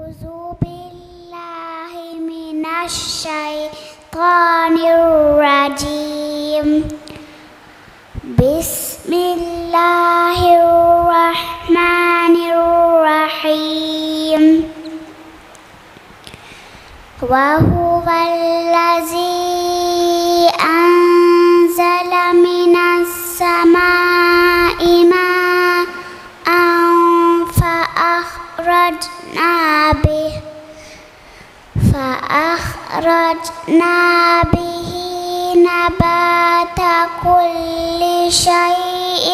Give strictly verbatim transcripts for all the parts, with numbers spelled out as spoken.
أعوذ بالله من الشيطان الرجيم. بسم الله الرحمن الرحيم. وهو الذي أنزل من السماء ماء فأخرجنا به، فأخرجنا به نبات كل شيء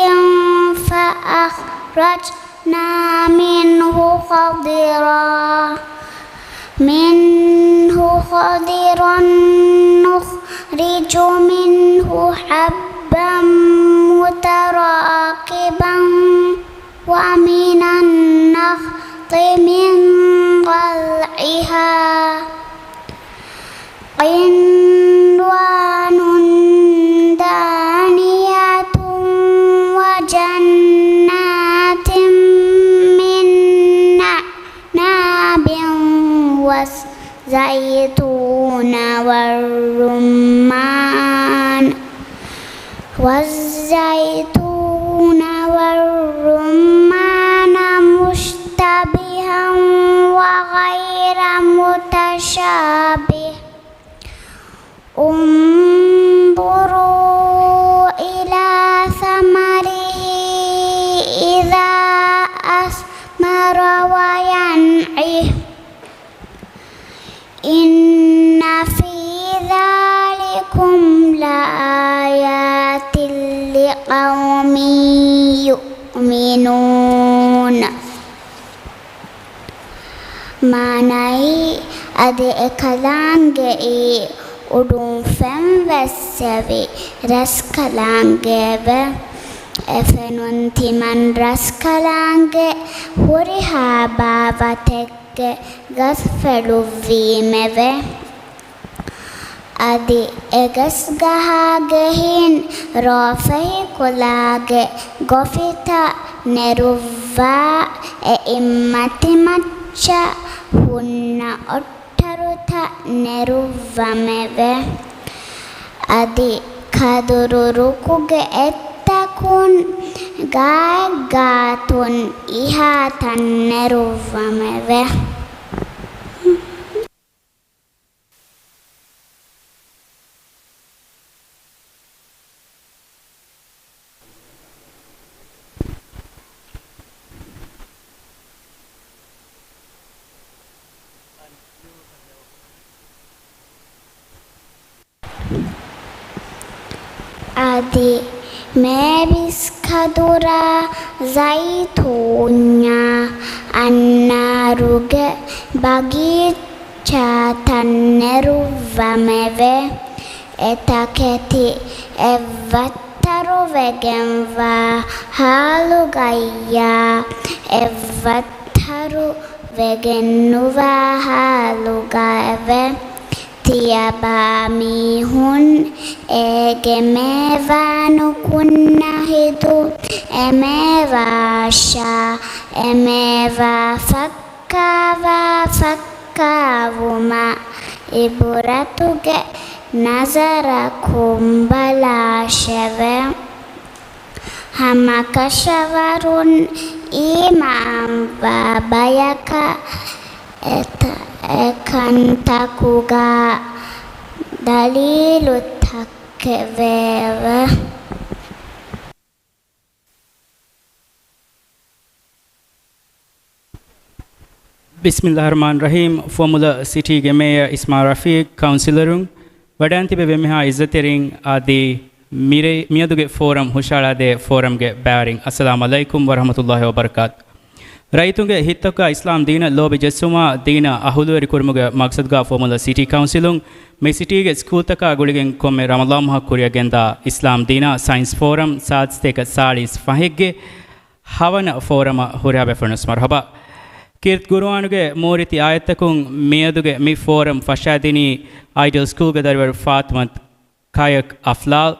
فأخرجنا منه خضرا، منه خضرا نخرج منه حبا متراكبا ومن النخل من طلعها قنوان دانية وجنات من أعناب والزيتون والرمان والزيتون والرمان مشتبها وغير متشابه. انظروا إلى ثمره إذا أثمر وينعه، إن في ذلكم لآيات لقوم يؤمنون. މާނައީ، އަދި އެ ކަލާނގެއީ އުޑުން ފެންވެއްސެވި ރަސްކަލާނގެއެވެ. އެ ފެނުން ތިމަން ރަސްކަލާނގެ ހުރިހާ ބާވަތެއްގެ ގަސް ފެޅުއްވީމެވެ. އަދި އެ ގަސްގަހާގެ ހިން ރޯފެހި ކުލާގެ ގޮފިތައް ނެރުއްވާ އެއިން މަތިމައްޗަށް ހުންނަ އޮށްޓަރުތައް ނެރުއްވަމެވެ. އަދި ކަދުރު ރުކުގެ އެއްތަކުން ގާތްގާތުން އިހާތައް ނެރުއްވަމެވެ. އަދި މޭބިސް ކަދުރާ ޒައިތޫންޏާ އަންނާރުގެ ބަގީ ޗާތައް ނެރުއްވަމެވެ. އެތަކެތި އެއްވައްތަރު ވެގެންވާ ހާލުގައްޔާ އެއްވައްތަރު ވެގެންނުވާ ހާލުގައެވެ. ތިޔަބާމީހުން އޭގެ މޭވާ ނުކުންނަހިދު އެމޭވާއަށާ އެމޭވާ ފައް ފައްކާވާ ފައްކާވުމަށް އިބުރަތުގެ ނަޒަރަކުން ބަލާށެވެ. ހަމަކަށަވަރުން އީމާންވާ ބަޔަކަށް އެތަ-، އެކަންތަކުގަ ދަލީލުތަކެވެއެވެ. ބިސްމިއްލާހި ރަޙްމާނި ރަޙީމް. ފުވައްމުލައް ސިޓީގެ މޭޔަރ އިސްމާ ރަފީޤް، ކައުންސިލަރުން، ވަޑައިންތިބެ އެންމެހާ އިއްޒަތްތެރިން އަދި މިރޭ-، މިއަދުގެ ފޯރަމް ހުށައަޅާދޭ ފޯރަމްގެ ބައިވެރިން، އައްސަލާމު ޢަލައިކުމް ވަރަޙްމަތުﷲި ވަބަރަކާތު. ރައްޔިތުންގެ ހިތްތަކަށް އިސްލާމް ދީނަށް ލޯބި ޖެއްސުމާ، ދީނަށް އަހުލުވެރިކުރުމުގެ މަގްސަދުގަ ފުވައްމުލައް ސިޓީ ކައުންސިލުން މި ސިޓީގެ ސްކޫލްތަކާ ގުޅިގެން ކޮންމެ ރަމަޟާން މަހަށް ކުރިއަށް ގެންދާ އިސްލާމް ދީނާ ސައިންސް ފޯރަމް ސާދަސްތޭކަ ސާޅީސް ފަހެއްގެ ހަވަނަ ފޯރަމަށް ހުރިހާ ބޭފުޅުން ވެސް މަރުޙަބާ. ކީރިތި ޤުރުއާނުގެ މޫރިތި އާޔަތްތަކުން މިއަދުގެ މި ފޯރަމް ފަށާދިނީ އައިޑިއަލް ސްކޫލްގެ ދަރިވަރު ފާތިމަތު ކަޔަކް އަފްލާލް.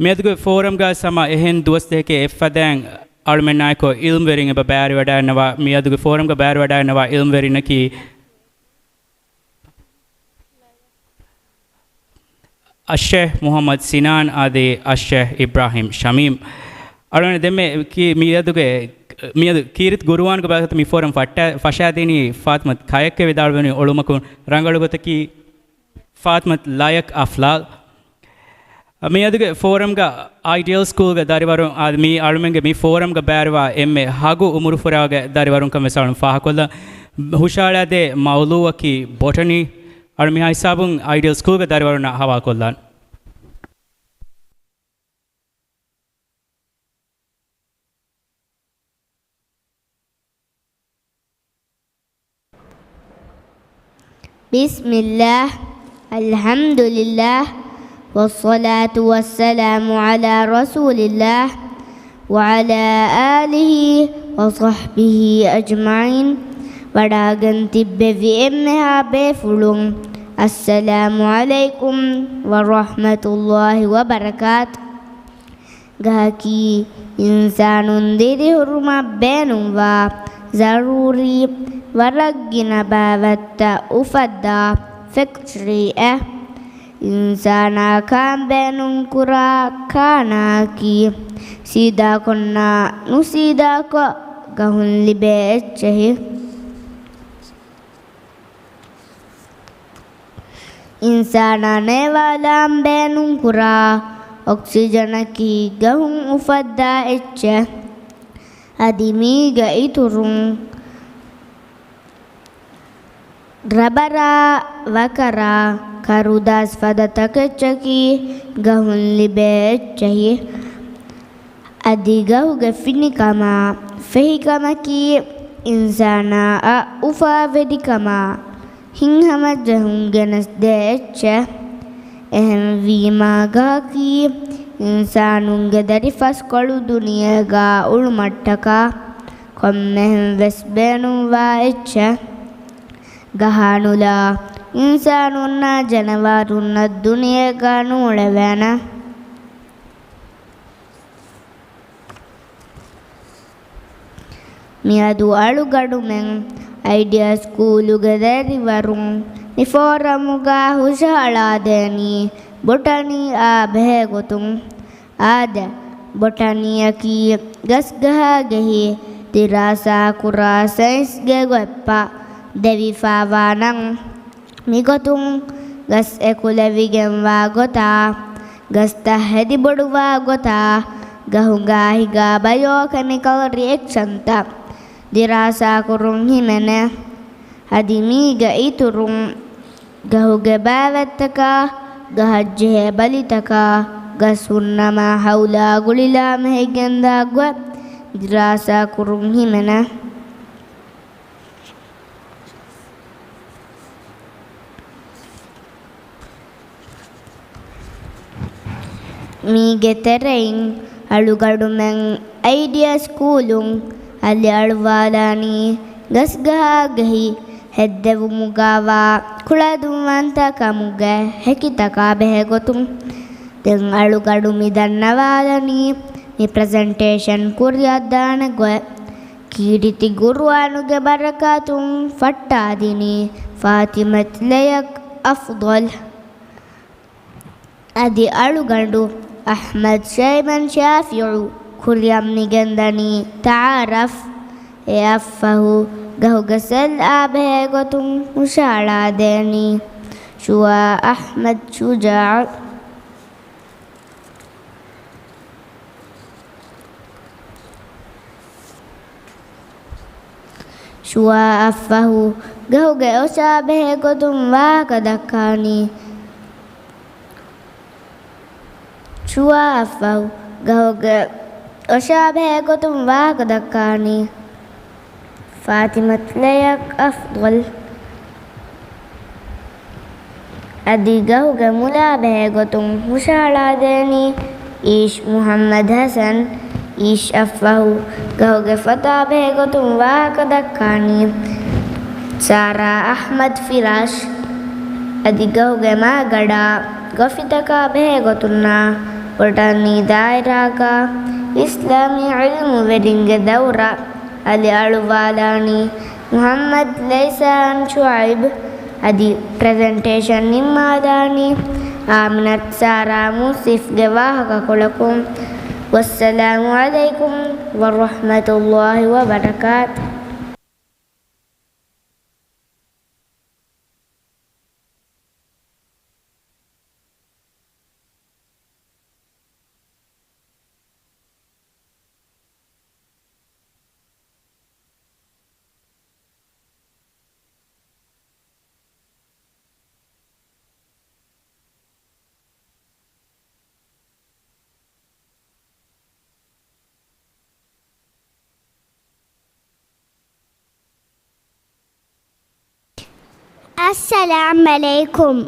މިއަދުގެ ފޯރަމްގަ ހަމަ އެހެން ދުވަސް ދެހެކޭ އެއްފަދައިން އަޅުމެންނާއެކު ޢިލްމުވެރިން އެބަ ބައިވެރިވަޑައިގަންނަވާ، މިއަދުގެ ފޯރަމްގަ ބައިވެރިވަޑައިގަންނަވާ ޢިލްމުވެރިންނަކީ، އައްޝޭޚް މުޙައްމަދު ސިނާން އަދި އައްޝޭޚް އިބްރާހީމް ޝަމީމް. އަޅުގަނޑު ދެންމެ ކީ މިއަދުގެ، މިއަދު ކީރިތި ގުރުއާންގެ ބާވަތު މި ފޯރަމް ފައްޓާ-، ފަށާދިނީ ފާތިމަތު ކަޔަކޭ ވިދާޅުވަނީ އޮޅުމަކުން ރަނގަޅު ގޮތަކީ ފާތިމަތު ލަޔަކް އަފްލާލް. މިއަދުގެ ފޯރަމްގަ އައިޑިއަލް ސްކޫލްގެ ދަރިވަރުން އާ، މި އަޅުމެންގެ މި ފޯރަމްގަ ބައިވެރިވާ އެންމެ ހަގު އުމުރުފުރާގެ ދަރިވަރުންކަން ވެސް އަޅުން ފާހަގަކޮށްލަން. ހުށަހަޅާދޭ މައުޟޫއަކީ ބޮޓަނީ. އަޅު މިހާ ހިސާބުން އައިޑިއަލް ސްކޫލްގެ ދަރިވަރުންނަށް ހަވާލުކޮށްލާން. بسم الله، الحمد لله، والصلاة والسلام على رسول الله، وعلى آله وصحبه أجمعين. ވަޑާގެން ތިއްބެވި އެންމެހާ ބޭފުޅުން، السلام عليكم ورحمة الله وبركاته. ގަހަކީ އިންސާނުން ދިރިހުރުމަށް ބޭނުންވާ ޒަރޫރީ ވަރަށް ގިނަ ބާވަތްތައް އުފައްދާ ފެކްޓަރީއެއް. އިންސާނާ ކާން ބޭނުންކުރާ ކާނާއަކީ ސީދާކޮށްނާ ނުސީދާކޮށް ގަހުން ލިބޭ އެއްޗެހި. އިންސާނާ ނޭވާލާން ބޭނުންކުރާ އޮކްސިޖަނަކީ ގަހުން އުފައްދާ އެއްޗެއް. އަދި މީގެ އިތުރުން ރަބަރާ، ވަކަރާ، ކަރުދާސް ފަދަ ތަކެއްޗަކީ ގަހުން ލިބޭ އެއްޗެހި. އަދި ގަހުގެ ފިނިކަމާ، ފެހިކަމަކީ އިންސާނާއަށް އުފާވެރިކަމާ، ހިތްހަމަޖެހުން ގެނެސްދޭ އެއްޗެއް. އެހެންވީމާ ގަހަކީ އިންސާނުންގެ ދަރިފަސްކޮޅު ދުނިޔޭގާ އުޅުމަށްޓަކާ ކޮންމެހެން ވެސް ބޭނުންވާ އެއްޗެއް. ގަހާ ނުލާ އިންސާނުންނާ ޖަނަވާރުންނަށް ދުނިޔޭގާ ނޫޅެވޭނެ. މިއަދު އަޅުގަނޑުމެން އައިޑިއާ ސްކޫލުގެ ދަރިވަރުން މި ފޯރަމުގަ ހުށަހަޅާދޭނީ ބޮޓަނީއާ ބެހޭގޮތުން. އާދެ، ބޮޓަނީއަކީ ގަސްގަހާގެހި ދިރާސާކުރާ ސައިންސްގެ ގޮތްޕަށް ދެވިފައިވާ ނަން. މިގޮތުން ގަސް އެކުލެވިގެންވާ ގޮތާ، ގަސްތައް ހެދިބޮޑުވާ ގޮތާ، ގަހުގާ ހިނގާ ބަޔޯކެމިކަލް ރިއެކްޝަންތައް ދިރާސާކުރުން ހިމެނޭ. އަދި މީގެ އިތުރުން ގަހުގެ ބާވަތްތަކާ، ގަހަށްޖެހޭ ބަލިތަކާ، ގަސް ހުންނަމާ ހައުލާ ގުޅިލާ މެހިގެންދާ ގޮތް ދިރާސާކުރުން ހިމެނޭ. މީގެ ތެރެއިން އަޅުގަނޑުމެން އައިޑިއާ ސްކޫލުން އަލިއަޅުވާލާނީ ގަސްގަހާގެހި ހެއްދެވުމުގާވާ ކުޅަދުންވަންތަ ކަމުގެ ހެކިތަކާ ބެހޭގޮތުން. ދެން އަޅުގަނޑު މި ދަންނަވާލަނީ މި ޕްރެޒެންޓޭޝަން ކުރިއަށްދާނެ ގޮތް. ކީރިތި ގުރުއާނުގެ ބަރަކާތުން ފައްޓާދިނީ ފާތިމަތު ލެޔަކް އަފްޟަލް. އަދި އަޅުގަނޑު އަޙްމަދު ޝައިބަން ޝާފިޢު ކުރިއަށް މިގެންދަނީ ތަޢާރަފް. އެއަށްފަހު ގަހުގެ ސެލްއާ ބެހޭގޮތުން ހުށަހަޅާދޭނީ ޝުވާ އަޙްމަދު ޝުޖާޢު. ޝުވާއަށްފަހު ގަހުގެ އޮށާ ބެހޭގޮތުން ވާހަކަ ދައްކާނީ. ޝުވާއަށްފަހު ގަހުގެ އޮށާ ބެހޭގޮތުން ވާހަކަ ދައްކާނީ ފާތިމަތު ލެޔަކް އަފްޟަލް. އަދި ގަހުގެ މުލާ ބެހޭގޮތުން ހުށަހަޅާދޭނީ އީޝް މުޙައްމަދު ޙަސަން. އީޝްއަށްފަހު ގަހުގެ ފަތާ ބެހޭގޮތުން ވާހަކަ ދައްކާނީ ސާރާ އަޙްމަދު ފިރާޝް. އަދި ގަހުގެ މާގަޑާ ގޮފިތަކާ ބެހޭގޮތުންނާ ބޮޓަނީ ދާއިރާގާ އިސްލާމީ ޢިލްމުވެރިންގެ ދައުރާ އަލިއަޅުވާލާނީ މުޙައްމަދު ލައިސާން ޝުޢައިބު. އަދި ޕްރެޒެންޓޭޝަން ނިންމާލާނީ އާމިނަތު ސާރާ މޫސިފްގެ ވާހަކަކޮޅަކުން. ވައްސަލާމު ޢަލައިކުމް ވަރަޙްމަތުﷲި ވަބަރަކާތުހު. އައްސަލާމް ޢަލައިކުމް.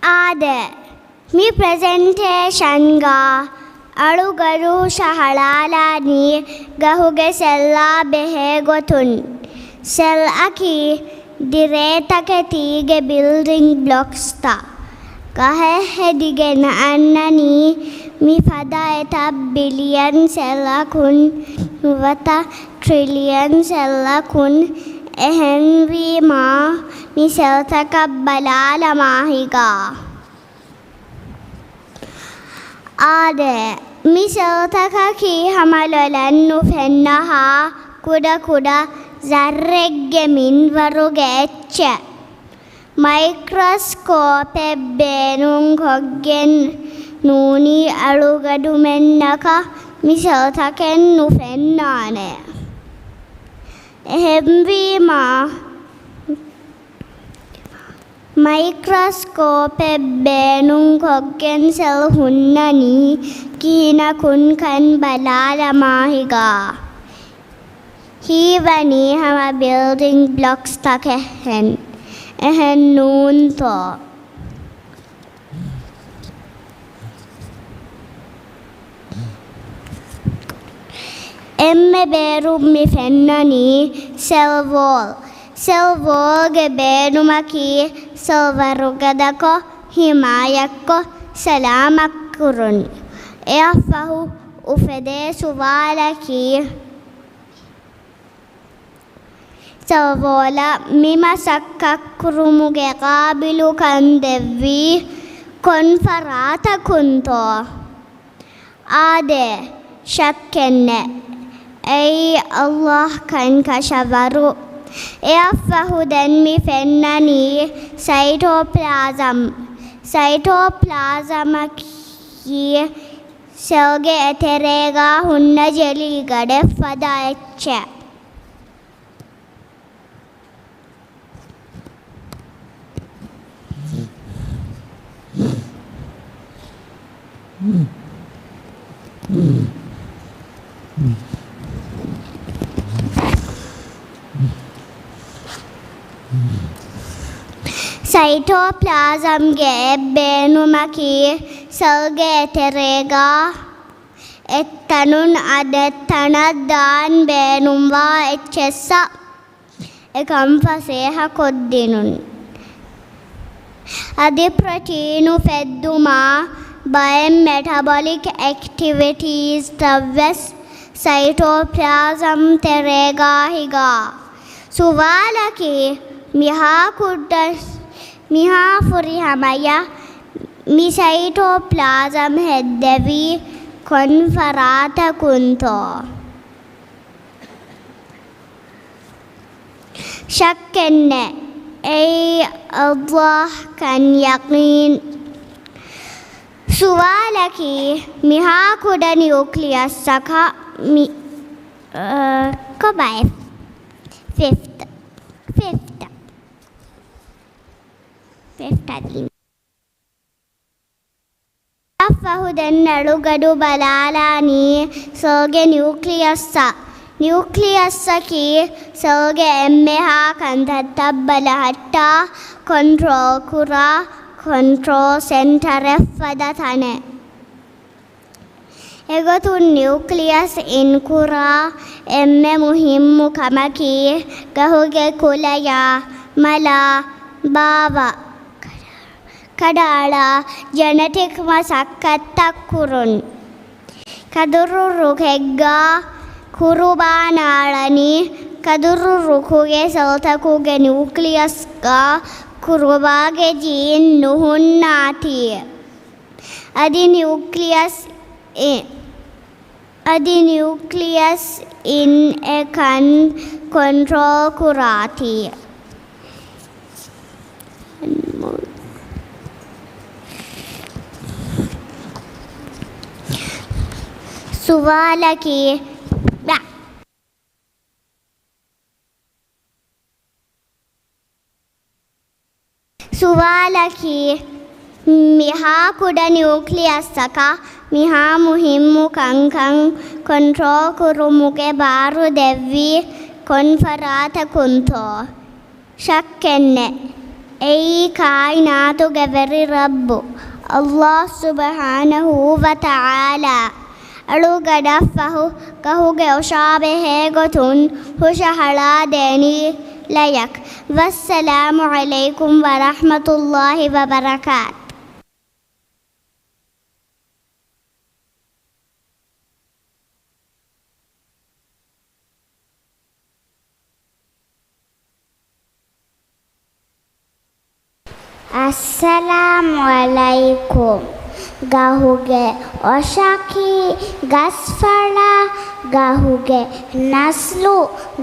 އާދެ، މި ޕްރެޒެންޓޭޝަންގަ އަޅުގަޑު ޝަހަޅާލާނީ ގަހުގެ ސެލްއާ ބެހޭ ގޮތުން. ސެލްއަކީ ދިރޭތަކެތީގެ ބިލްޑިން ބްލޮކްސްތައް. ގަހެއް ހެދިގެން އަންނަނީ މިފަދަ އެތައް ބިލިއަން ސެލްއަކުން ނުވަތަ ޓްރިލިއަން ސެލްއަކުން. އެހެންވީމާ، މި ސެލްތަކަށް ބަލާލަމާ ހިގާ. އާދެ، މި ސެލްތަކަކީ ހަމަ ލޮލަށް ނުފެންނަހާ ކުޑަކުޑަ ޒައްރެއްގެ މިންވަރުގެ އެއްޗެއް. މައިކްރޮސްކޯޕެއް ބޭނުންކޮށްގެން ނޫނީ އަޅުގަޑުމެންނަކަށް މި ސެލްތަކެއް ނުފެންނާނެ. އެހެންވީމާ، މައިކްރޮސްކޯޕެއް ބޭނުންކޮށްގެން ސެލް ހުންނަނީ ކިހިނަކުންކަން ބަލާލަމާ ހިގާ. ހީވަނީ ހަމަ ބިލްޑިން ބްލޮކްސްތަކެއްހެން. އެހެން ނޫންތޯ؟ އެންމެ ބޭރުން މި ފެންނަނީ ސެލް ވޯލް. ސެލް ވޯލްގެ ބޭނުމަކީ ސެލް ވަރުގަދަކޮށް، ހިމާޔަތްކޮށް، ސަލާމަތްކުރުން. އެއަށްފަހު އުފެދޭ ސުވާލަކީ، ސެލް ވޯލަށް މި މަސައްކަތްކުރުމުގެ ޤާބިލުކަން ދެއްވީ ކޮން ފަރާތަކުންތޯ؟ އާދެ، ޝައްކެއްނެތް. އެއީ ﷲ ކަންކަށަވަރު. އެއަށްފަހު ދެން މި ފެންނަނީ ސައިޓޯޕްލާޒަމް. ސައިޓޯޕްލާޒަމަކީ ސެލްގެ އެތެރޭގަ ހުންނަ ޖެލީ ގަޑެއް ފަދަ އެއްޗެއް. ސައިޓޯޕްލާޒަމްގެ އެއް ބޭނުމަކީ ސެލްގެ އެތެރޭގަ އެއްތަނުން އަނެއްތަނަށް ދާން ބޭނުންވާ އެއްޗެއްސަށް އެކަން ފަސޭހަކޮށްދިނުން. އަދި ޕްރޮޓީނު ފެއްދުމާ ބައެއް މެޓަބޮލިކް އެކްޓިވިޓީސްތައްވެސް ސައިޓޯޕްލާޒަމް ތެރޭގާ ހިގާ. ސުވާލަކީ، މިހާ ކުއްޑަ، މިހާ ފުރިހަމަޔަށް މި ސައިޓޯޕްލާޒަމް ހެއްދެވީ ކޮން ފަރާތަކުންތޯ؟ ޝައްކެއްނެތް. އެއީ ﷲ ކަން ޔަޤީން. ސުވާލަކީ، މިހާ ކުޑަ ނިއުކްލިއަސްއަކަށް މި، އަ، ކޮބާއެއް؟ ފިފްތަ. ފިފްތަ. ފިފްތަ ދީން. އަށްފަހު ދެން އަޅުގަޑު ބަލާލާނީ ސެލްގެ ނިއުކްލިއަސްއަށް. ނިއުކްލިއަސްއަކީ ސެލްގެ އެންމެހާ ކަންތައްތައް ބަލަހައްޓާ ކޮންޓްރޯލް ކުރާ ކޮންޓްރޯލް ސެންޓަރެއް ފަދަ ތަނެއް. އެގޮތުން ނިއުކްލިއަސް އިންކުރާ އެންމެ މުހިއްމު ކަމަކީ، ގަހުގެ ކުލަޔާ، މަލާ، ބާވަ، ކަޑައަޅާ ޖެނެޓިކް މަސައްކަތްތައް ކުރުން. ކަދުރު ރުކެއްގަ ކުރުބާނާޅަނީ، ކަދުރު ރުކުގެ ސެލްތަކުގެ ނިއުކްލިއަސްގަ ކުރުބާގެ ޖީން ނުހުންނާތީ. އަދި ނިއުކްލިއަސް އި-، އަދި ނިއުކްލިއަސް އިން އެކަން ކޮންޓްރޯލް ކުރާތީ. ސުވާލަކީ، ސުވާލަކީ، މިހާ ކުޑަ ނިއުކްލިއަސްއަކަށް މިހާ މުހިއްމު ކަންކަން ކޮންޓްރޯލް ކުރުމުގެ ބާރު ދެއްވީ ކޮން ފަރާތަކުންތޯ؟ ޝައްކެއްނެތް، އެއީ ކާއިނާތުގެ ވެރި ރައްބު ﷲ ސުބްޙާނަހޫ ވަތަޢާލާ. އަޅުގަޑަށްފަހު ގަހުގެ އޮށާ ބެހޭގޮތުން ހުށަހަޅާދޭނީ ލަޔަކް. ވައްސަލާމު ޢަލައިކުމް ވަރަޙްމަތުﷲި ވަބަރަކާތު. އައްސަލާމު ޢަލައިކުމް. ގަހުގެ އޮށަކީ ގަސްފަޅާ ގަހުގެ ނަސްލު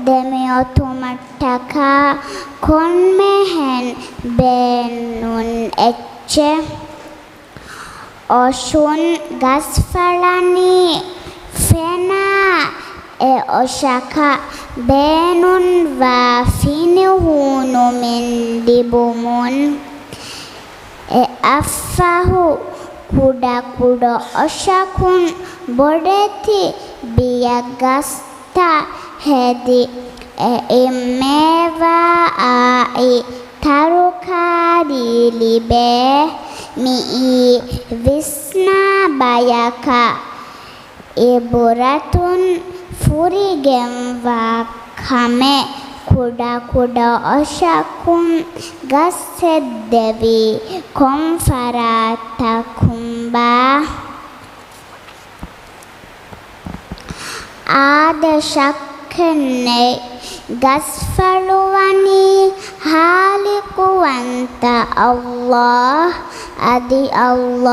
ދެމިއޮތުމަށްޓަކާ ކޮންމެހެން ބޭނުން އެއްޗެއް. އޮށުން ގަސްފަޅަނީ ފެނާ އެ އޮށަކަށް ބޭނުންވާ ފިނި ހޫނުމިން ލިބުމުން. އެއަށްފަހު ކުޑަކުޑަ އޮށަކުން ބޮޑެތި ބިޔަ ގަސް ތައް ހެދި، އެއިން މޭވާއާއި ތަރުކާރީ ލިބޭ. މިއީ ވިސްނާ ބަޔަކަށް އިބުރަތުން ފުރިގެންވާ ކަމެއް. ކުޑަކުޑަ އޮށަކުން ގަސް ހެއްދެވީ ކޮން ފަރާތަކުންބާ؟ އާދެ، ޝައްކެއްނެތް، ގަސްފަޅުވަނީ ހާލިޤުވަންތަ ﷲ. އަދި ﷲ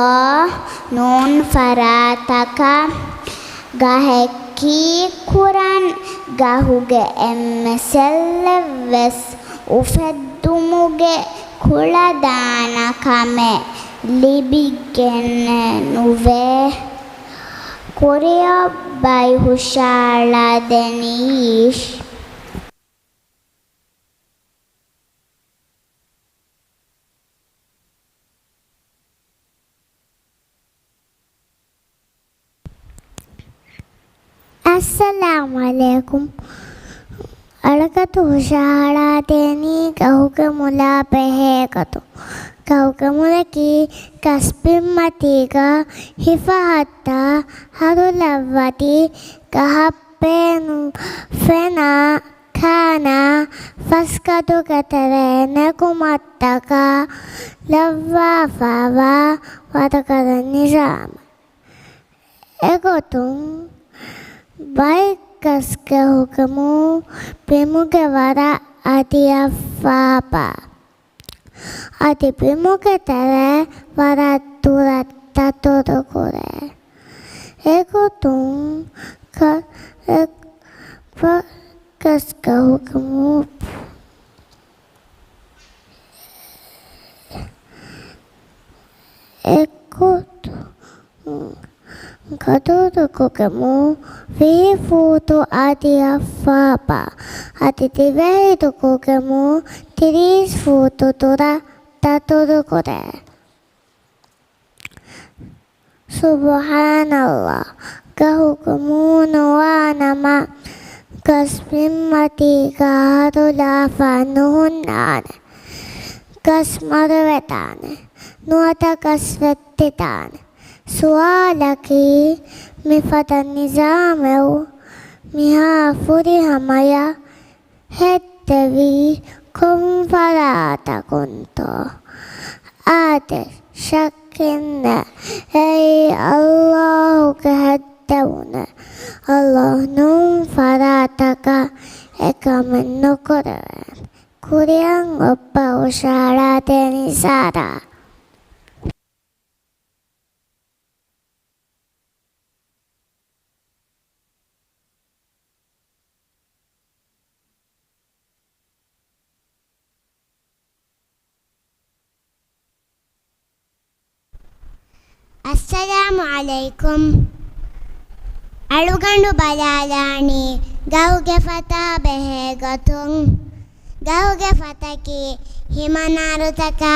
ނޫން ފަރާތަކަށް ގަހެއް ކީއްކުރަން، ގަހުގެ އެންމެ ސެއްލެއްވެސް އުފެއްދުމުގެ ކުޅަދާނަ ކަމެއް ލިބިގެންނެއް ނުވޭ. ކުރިއަށް ބައި ހުށަހަޅާދެނީށް. އައްސަލާމު ޢަލައިކުމް. އަޅުގަދަ ހުށަހަޅާދޭނީ ގަހުގެ މުލާ ބެހޭގޮތުން. ގަހުގެ މުލަކީ ގަސްބިންމަތީގަ ހިފަހައްޓާ ހަރުލައްވަތި ގަހަށް ބޭނުން ފެނާ، ކާނާ، ފަސްގަދުގެ ތެރޭ ނެގުމަށްޓަކާ ލައްވާފައިވާ ވަރަކަށް ނިޒާމެއް. އެގޮތުން ބައެއް ގަސްގަހުގެ މޫ ބިމުގެ ވަރަށް އަތިއަށްފާބާ. އަދި ބިމުގެ ތެރޭ ވަރަށް ދުރަށް ދަތުރުކުރޭ. އެގޮތުން ކަ-، އެ-، ފަ-، ގަސްގަހުގެ މޫ-، އެގޮތުން ކަދުރުކުގެ މޫ ވިހި ފޫޓު އަތިއަށްފާބާ. އަދި ދިވެހިރުކުގެ މޫ ތިރީސް ފޫޓު ދުރަށް ދަތުރުކުރޭ. ސުބްޙާނަﷲ، ގަހުގެ މޫ ނުވާނަމަ، ގަސް ބިންމަތީގަ ހަރުލާފަ ނުހުންނާނެ. ގަސް މަރުވެދާނެ، ނުވަތަ ގަސް ވެއްޓިދާނެ. ސުވާލަކީ، މިފަދަ ނިޒާމެއް މިހާ ފުރިހަމަޔަށް ހެއްދެވީ ކޮން ފަރާތަކުންތޯ؟ އާދެ، ޝައްކެއްނެތް، އެއީ ﷲ ގެ ހެއްދު ދެވުނެ. އައްލާހު ނޫން ފަރާތަކަށް އެކަމެއް ނުކުރެވޭނެ. ކުރިއަށް އޮއްބަ ހުށަހަޅާދޭނީ ސާރާ. އައްސަލާމު ޢަލައިކުމް. އަޅުގަނޑު ބަލާލާނީ ގަހުގެ ފަތާ ބެހޭ ގޮތުން. ގަހުގެ ފަތަކީ ހިމަނާރުތަކާ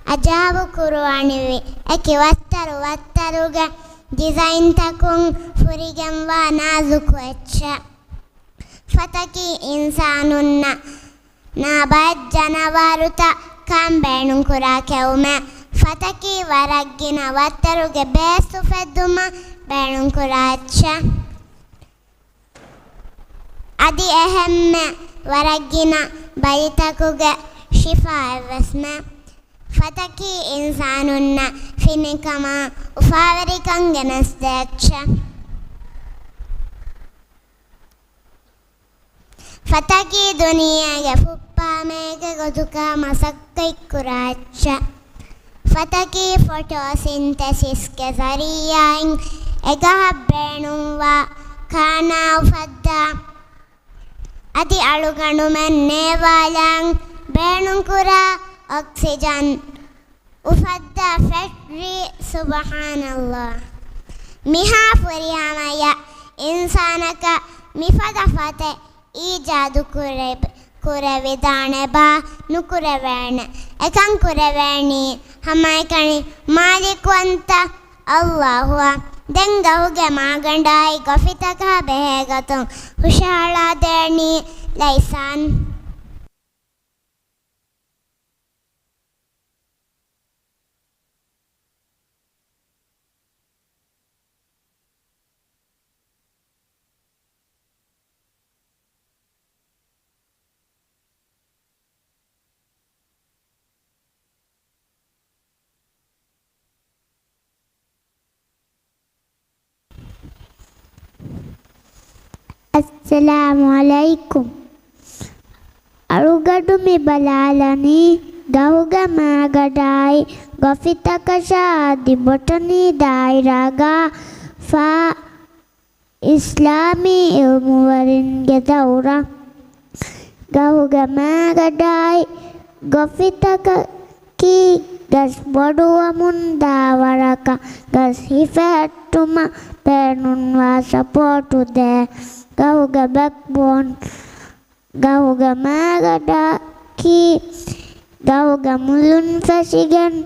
އަޖާބު ކުރުވާނެވި އެކި ވައްތަރު ވައްތަރުގެ ޑިޒައިންތަކުން ފުރިގެންވާ ނާޒުކު އެއްޗެއް. ފަތަކީ އިންސާނުންނަށް ނާ ބައެއް ޖަނަވާރުތައް ކާން ބޭނުންކުރާ ކެއުމެއް. ފަތަކީ ވަރަށް ގިނަ ވައްތަރުގެ ބޭސް އުފެއްދުމަށް ބޭނުންކުރާ އެއްޗެއް. އަދި އެހެންމެ ވަރަށް ގިނަ ބަލިތަކުގެ ޝިފާއެއްވެސްމެ. ފަތަކީ އިންސާނުންނަށް ފިނިކަމާ އުފާވެރިކަން ގެނެސްދޭ އެއްޗެއް. ފަތަކީ ދުނިޔޭގެ ފުއްޕާމޭގެ ގޮތުގަ މަސައްކަތްކުރާ އެއްޗެއް. ފަތަކީ ފޮޓޯސިންތެސިސްގެ ޒަރީއާއިން އެގަހަށް ބޭނުންވާ ކާނާ އުފައްދާ، އަދި އަޅުގަނޑުމެން ނޭވާލަން ބޭނުންކުރާ އޮކްސިޖަން އުފައްދާ ފެކްޓްރީ. ސުބްޙާނައްލާހް. މިހާ ފުރިހަމަޔަށް އިންސާނަކަށް މިފަދަ ފަތެއް އީޖާދު ކުރެ-، ކުރެވިދާނެބާ؟ ނުކުރެވޭނެ. އެކަން ކުރެވޭނީ ހަމައެކަނި މާލިކުވަންތަ އައްލާހުއަށް. ދެން ގަހުގެ މާގަނޑާއި ގޮފިތަކާ ބެހޭގޮތުން ހުށަހަޅާދޭނީ ލައިސާން. އައްސަލާމު ޢަލައިކުމް. އަޅުގަނޑު މި ބަލާލަނީ ގަހުގެ މާގަޑާއި ގޮފިތަކަށާ އަދި ބޮޓަނީ ދާއިރާގަ ފާ އިސްލާމީ އިލްމުވެރިންގެ ދައުރާ. ގަހުގެ މާގަޑާއި ގޮފިތަކަކީ ގަސް ބޮޑުވަމުން ދާ ވަރަކަށް ގަސް ހިފެހެއްޓުމަށް ބޭނުންވާ ސަޕޯޓު ދޭ ގަހުގެ ބެކްބޯން. ގަހުގެ މާގަޑަކީ ގަހުގެ މުލުން ފެށިގެން،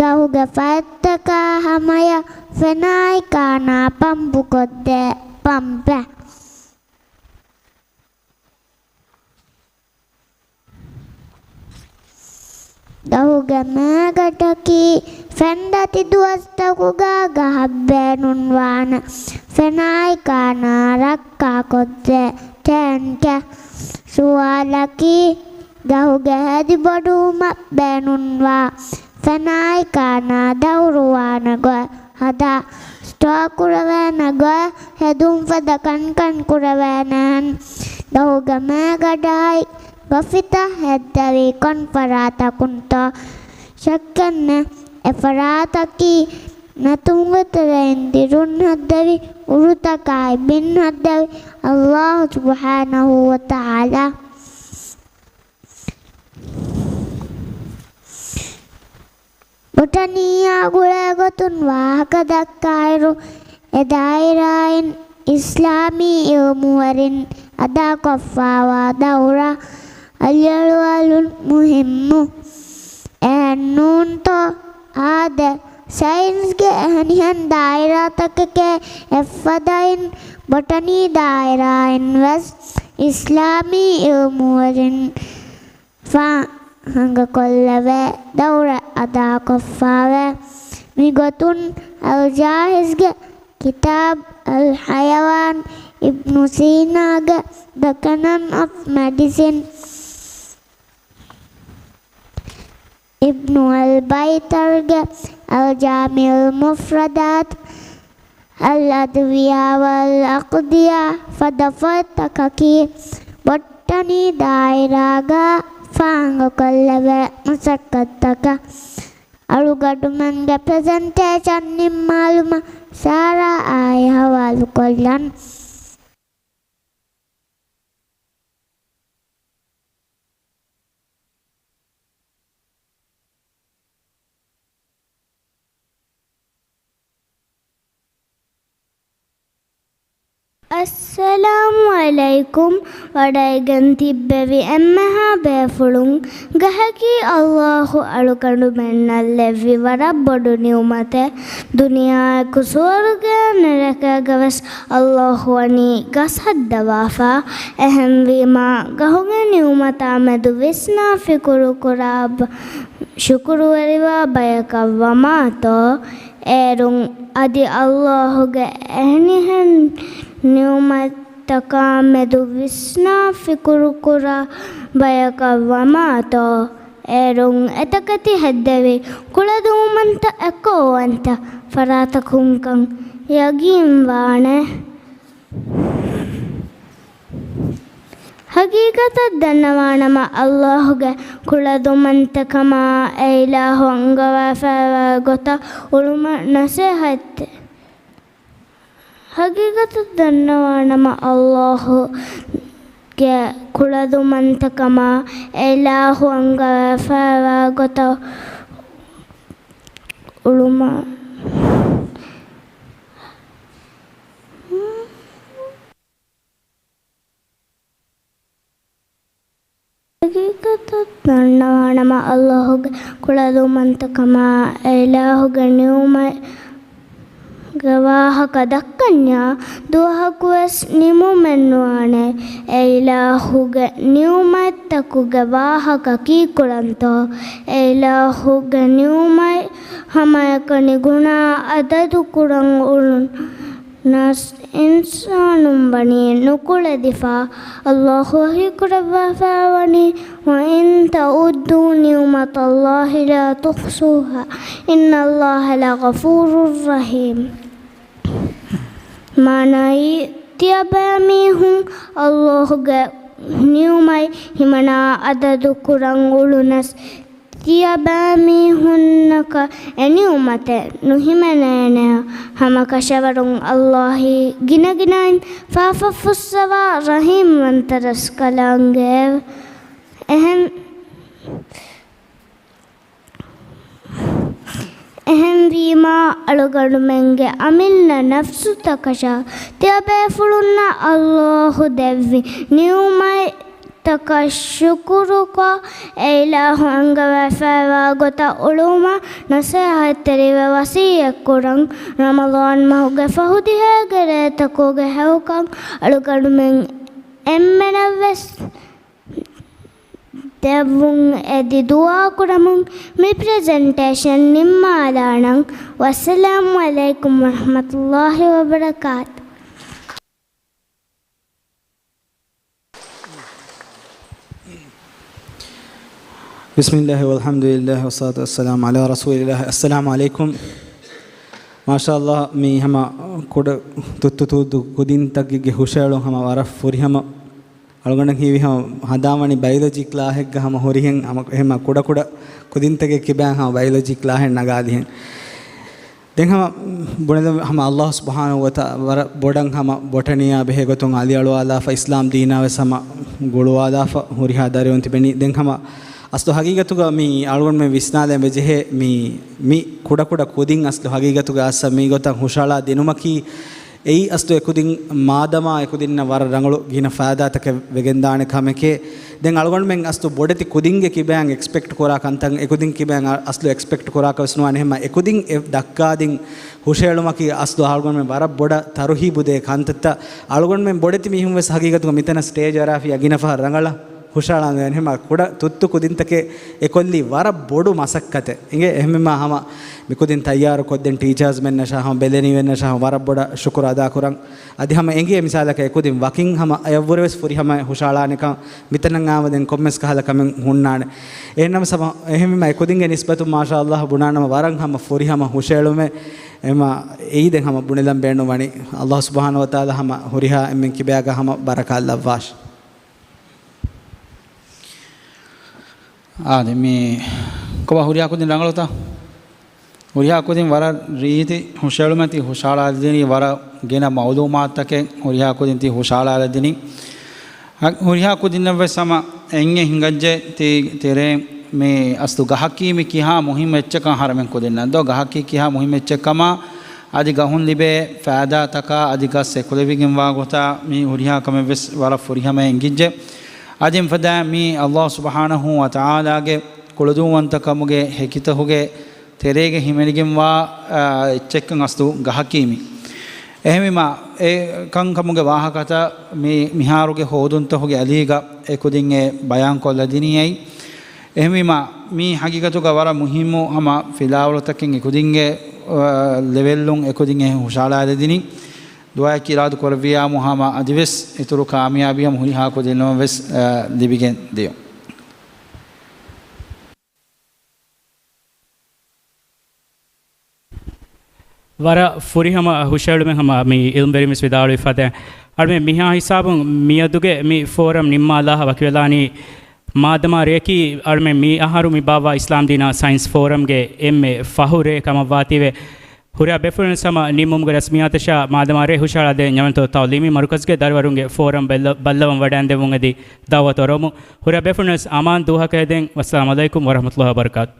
ގަހުގެ ފަތްތަކާ ހަމަޔަށް ފެނާއި ކާނާ ޕަމްޕުކޮށްދޭ ޕަމްޕެއް. ގަހުގެ މާގަޑަކީ ފެންދަތި ދުވަސްތަކުގަ ގަހަށް ބޭނުންވާނެ ފެނާއި ކާނާ ރައްކާކޮށްދޭ ޓޭންކެއް. ސުވާލަކީ، ގަހުގެ ހެދިބޮޑުވުމަށް ބޭނުންވާ ފެނާއި ކާނާ ދައުރުވާނެ ގޮތް ހަދާ، ސްޓޯ ކުރެވޭނެ ގޮތް ހެދުން ފަދަ ކަންކަން ކުރެވޭނެހެން ގަހުގެ މާގަޑާއި ގޮފިތައް ހެއްދެވީ ކޮން ފަރާތަކުންތޯ؟ ޝައްކެއްނެތް، އެ ފަރާތަކީ ނަތުންގެ ތެރެއިން ދިރުން ހެއްދެވި އުރުތަކާއި ބިން ހެއްދެވި އައްލާހު ސުބްޙާނަހޫ ވަތަޢާލާ. ބޮޓަނީއާ ގުޅޭ ގޮތުން ވާހަކަ ދައްކާއިރު، އެ ދާއިރާއިން އިސްލާމީ އިލްމުވެރިން އަދާކޮށްފާވާ ދައުރާ އަލިއަޅުވާލުން މުހިއްމު. އެހެން ނޫންތޯ؟ އާދެ، ސައިންސްގެ އެހެނިހެން ދާއިރާތަކެކޭ އެއްފަދައިން، ބޮޓަނީ ދާއިރާއިން ވެސް އިސްލާމީ އިލްމުވެރިން ފާހަގަކޮށްލެވޭ ދައުރެއް އަދާކޮށްފާވޭ. މިގޮތުން އަލްޖާހިޒްގެ ކިތާބު އަލް ޙަޔަވާން، އިބްނު ސީނާގެ ދަ ކެނަން އޮފް މެޑިސިން، އިބްނު އަލް ބައިތަރްގެ އަލް ޖާމިޢުލް މުފްރަދާތު، އަލްއަދްވިޔާ ވަލްއަޤްޟިޔާ ފަދަ ފޮތްތަކަކީ، ބޮޓަނީ ދާއިރާގަ ފާނގުކޮށްލެވޭ މަސައްކަތްތަކަށް. އަޅުގަނޑުމެންގެ ޕްރެޒެންޓޭޝަން ނިންމާލުމަށް ސާރާ އާއި ހަވާލުކޮށްލަން. އައްސަލާމު ޢަލައިކުމް. ވަޑައިގެން ތިއްބެވި އެންމެހާ ބޭފުޅުން، ގަހަކީ އައްލާހު އަޅުގަނޑުމެންނަށް ލެއްވި ވަރަށް ބޮޑު ނިޢުމަތެއް. ދުނިޔެއަކު ސުވަރުގެ ނެރެކައިގަވެސް އައްލާހު ވަނީ ގަސް ހައްދަވާފަ. އެހެންވީމާ، ގަހުގެ ނިޢުމަތާ މެދު ވިސްނާ ފިކުރުކުރާ ބަ-، ޝުކުރުވެރިވާ ބަޔަކަށް ވަމާތޯ، އޭރުން އަދި އައްލާހުގެ އެހެނިހެން ނިޢުމަތްތަކާ މެދު ވިސްނާ ފިކުރުކުރާ ބަޔަކަށް ވަމާތޯ، އޭރުން އެތަކެތި ހެއްދެވި ކުޅަދުންމަންތައް އެއްކޮށް އޮންތަ ފަރާތަކުންކަން ޔަގީންވާނެ. ހަގީގަތަށް ދަންނަވާނަމަ، އައްލާހުގެ ކުޅަދުންމަންތަކަމާ އެ އިލާހު އަންގަވާފައިވާ ގޮތަށް އުޅުމަށް ނަސޭހަތް. ހަގީގަތަށް ދަންނަވާނަމަ، އައްލާހުގެ ކުޅަދުންމަންތަކަމާ އެ އިލާހު އަންގަވާފައިވާ ގޮތަށް އުޅުމަށް. ހަގީގަތަށް ދަންނަވާނަމަ، އައްލާހުގެ ކުޅަދުންމަންތަކަމާ އެ އިލާހުގެ ނިޢުމަތްގެ ވާހަކަ ދައްކަންޏާ ދުވަހަކުވެސް ނިމުމެއްނުވާނެ. އެ އިލާހުގެ ނިޢުމަތްތަކުގެ ވާހަކަ ކީކުޅަންތޯ؟ އެ އިލާހުގެ ނިޢުމަތް ހަމައެކަނި ގުނާ އަދަދު ކުރަން އުޅުނަސް އިންސާނުން ވަނީ ނުކުޅެދިފަ. އައްލާހު ވަޙީކުރައްވާފައިވަނީ، "وَإِن تَعُدُّوا نِعْمَتَ اللَّهِ لَا تُحْصُوهَا إِنَّ اللَّهَ لَغَفُورٌ رَحِيمٌ." މާނައީ، ތިޔަބައިމީހުން އައްލާހުގެ ނިޢުމަތް ހިމަނާ އަދަދު ކުރަން އުޅުނަސް، ތިޔަބައިމީހުންނަކަށް އެ ނިޢުމަތެއް ނުހިމެނޭނެ. ހަމަކަށަވަރުން އައްލާހީ ގިނަގިނައިން ފާފަ ފުއްސަވާ ރަޙީމްވަންތަ ރަސްކަލާނގެއެވެ. އެހެން، އެހެންވީމާ، އަޅުގަނޑުމެންގެ އަމިއްލަ ނަފްސުތަކަށާ ތިޔަބޭފުޅުންނަށް އައްލާހު ދެއްވި ނިޢުމަތް ތަކަށް ޝުކުރުކޮށް، އެ އިލާހު އަންގަވާފައިވާ ގޮތަށް އުޅުމަށް ނަސޭހަތްތެރިވެ ވަޞިއްޔަތްކުރަން. ރަމަޟާން މަހުގެ ފަހު ދިހައިގެ ރޭތަކުގެ ހެޔޮކަން އަޅުގަނޑުމެން އެންމެނަށްވެސް ދެއްވުން އެދި ދުޢާކުރަމުން މި ޕްރެޒެންޓޭޝަން ނިންމާލާނަން. ވައްސަލާމު ޢަލައިކުމް ވަރަޙްމަތުﷲި ވަބަރަކާތު. بسم الله والحمد لله والصلاة والسلام على رسول الله. السلام عليكم. މާޝާﷲ، މީ ހަމަ ކުޑަ ތުއްތު ތުއްތު ކުދިންތަކެއްގެ ހުށައެޅުން ހަމަ ވަރަށް ފުރިހަމަ. އަޅުގަނޑަށް ހީވީ ހަމަ ހަނދާންވަނީ ބަޔޮލޮޖީ ކްލާހެއްގަ ހަމަ ހުރިހެން ހަމަ އެހެން ކުޑަ ކުޑަ ކުދިންތަކެއް ކިބައިން ހަމަ ބަޔޮލޮޖީ ކްލާހެއް ނަގާލިހެން. ދެން ހަމަ ބުނެލަ ހަމަ އައްލާހު ސުބްޙާނަހޫ ވަތަ-، ވަރަށް ބޮޑަށް ހަމަ ބޮޓަނީއާ ބެހޭ ގޮތުން އަލިއަޅުވާލާފަ، އިސްލާމް ދީނާ ވެސް ހަމަ ގުޅުވާލާފަ ހުރިހާ ދަރިވަރުން ތިބެނީ. ދެން ހަމަ އަސްލު ހަގީގަތުގަ މި އަޅުގަނޑުމެން ވިސްނާލަން ވެޖެހޭ މި، މި ކުޑަކުޑަ ކުދިން އަސްލު ހަގީގަތުގަ އައްސަ މި ގޮތަށް ހުށަހަޅާ ދިނުމަކީ އެއީ އަސްލު އެކުދިން މާދަމާ އެކުދިންނަށް ވަރަށް ރަނގަޅު ގިނަ ފައިދާތަކެއް ވެގެންދާނެ ކަމެކޭ. ދެން އަޅުގަނޑުމެން އަސްލު ބޮޑެތި ކުދިންގެ ކިބައިން އެކްސްޕެކްޓް ކުރާ ކަންތައް އެކުދިން ކިބައިން އަ-، އަސްލު އެކްސްޕެކްޓް ކުރާކަށް ވެސް ނުވާނެ. އެހެންމަ އެކުދިން އެ ދައްކާދިން ހުށައެޅުމަކީ އަސްލު އަޅުގަނޑުމެން ވަރަށް ބޮޑަށް ތަރުހީބު ދޭ ކަންތައްތައް. އަޅުގަނޑުމެން ބޮޑެތި މީހުން ވެސް ހަގީގަތުގަ މިތަނަށް ސްޓޭޖް އަރާފިޔާ ގިނަ ފަހަރު ރަނގަޅަށް. ހުށައަޅާނެ އެހެންމާ ކުޑަ ތުއްތު ކުދިންތަކެއް އެކޮށްލީ ވަރަށް ބޮޑު މަސައްކަތެއް. އިނގޭ އެހެންމާ ހަމަ މިކުދިން ތައްޔާރު ކޮށްދޭން ޓީޗާސްމެންނަށާ ހަމަ ބެލެނީވެންނަށާ ހަމަ ވަރަށް ބޮޑަށް ޝުކުރު އަދާކުރަން. އަދި ހަމަ އެނގޭ މިސާލަކަށް އެކުދިން ވަކިން ހަމަ އެއަށްވުރެވެސް ފުރިހަމަ ހުށައަޅާނެކަން މިތަނަށް އާމަދެން ކޮންމެސް ކަހަލަ ކަމެއް ހުންނާނެ. އެހެންނަމަ ސަމަ-، އެހެންވީމަ އެކުދިންގެ ނިސްބަތުން މާޝާ ﷲ ބުނާނަމަ ވަރަށް ހަމަ ފުރިހަމަ ހުށައެޅުމެއް އެމަ އެއީ ދެން ހަމަ ބުނެލަން ބޭނުން ވަނީ. ﷲ ސުބްޙާނަހޫ ވަތަޢާލާ ހަމަ ހުރިހާ އެންމެން ކިބަޔާގަ ހަމަ ބަރަކާތް ލައްވާށި. އާދެ، މި ކޮބާ ހުރިހާ ކުދިން ރަނގަޅުތަ؟ ހުރިހާ ކުދިން ވަރަށް ރީތި ހުށައެޅުމެތި ހުށައަޅާލަދިނީ ވަރަށް ގިނަ މައުލޫމާތުތަކެއް ހުރިހާ ކުދިން ތި ހުށައަޅާލަދިނީ. ހުރިހާ ކުދިންނަށްވެސް ހަމަ އެނގޭ ހިނގައްޖެ ތި ތެރޭ މި އަސްލު ގަހަކީ މި ކިހާ މުހިއްމު އެއްޗެއްކަން އަހަރެމެން ކުދިންނަށް ދޯ ގަހަކީ ކިހާ މުހިއްމު އެއްޗެއްކަމާ އަދި ގަހުން ލިބޭ ފައިދާތަކާ އަދި ގަސް އެކުލެވިގެންވާ ގޮތާ މި ހުރިހާ ކަމެއްވެސް ވަރަށް ފުރިހަމައަށް އެނގިއްޖެ. އަދި އެފަދަ މި ﷲ ސުބްޙާނަހޫ ވަތަޢާލާގެ ކުޅަދުންވަންތަކަމުގެ ހެކިތަކުގެ ތެރޭގަ ހިމެނިގެންވާ، އާ، އެއްޗެއްކަން އަސްލު ގަހަކީ މި. އެހެންވީމާ، އެ ކަންކަމުގެ ވާހަކަތައް މި މިހާރުގެ ހޯދުންތަކުގެ އަލީގަ އެކުދިން އެ ބަޔާންކޮށްލަދިނީ އެއީ. އެހެންވީމާ، މީ ހަގީގަތުގަ ވަރަށް މުހިއްމު ހަމަ ފިލާވަޅުތަކެއް އެކުދިންގެ، އާ، ލެވެލްއުން އެކުދިން އެ ހުށައަޅާލަދިނީ. ދުޢާއެއް އިރާދު ކުރެއްވިޔާމު ހަމަ އަދިވެސް އިތުރު ކާމިޔާބީ ހަމަ ހުރިހާ ކުދިންނަށްވެސް، އާ، ލިބިގެން ދިޔުން. ވަރަށް ފުރިހަމަ ހުށައެޅުމެއް ހަމަ މި އިލްމުވެރިންވެސް ވިދާޅުވި ފަދައިން. އަޅުމެން މިހާ ހިސާބުން މިއަދުގެ މި ފޯރަމް ނިންމާލާހަ ވަކިވެލާނީ މާދަމާ ރެޔަކީ އަޅުމެން މި އަހަރު މި ބާއްވާ އިސްލާމްދީނާ ސައިންސް ފޯރަމްގެ އެންމެ ފަހު ރޭ ކަމަށްވާތީވެ، ހުރިހާ ބޭފުޅުން ހަމަ ނިންމުމުގެ ރަސްމިއްޔާތަށާ މާދަމާ ރޭ ހުށައަޅާދޭން ނިޢުމަތު ތަޢުލީމީ މަރުކަޒުގެ ދަރިވަރުންގެ ފޯރަމް ބައްލަ-، ބައްލަވަން ވަޑައިންދެވުން އެދި ދަޢުވަތު އަރުވަމު. ހުރިހާ ބޭފުޅުން ވެސް އަމާން ދުވަހަކަށް ހެދެން. ވައްސަލާމު ޢަލައިކުމް ވަރަޙްމަތުﷲ ވަބަރަކާތު.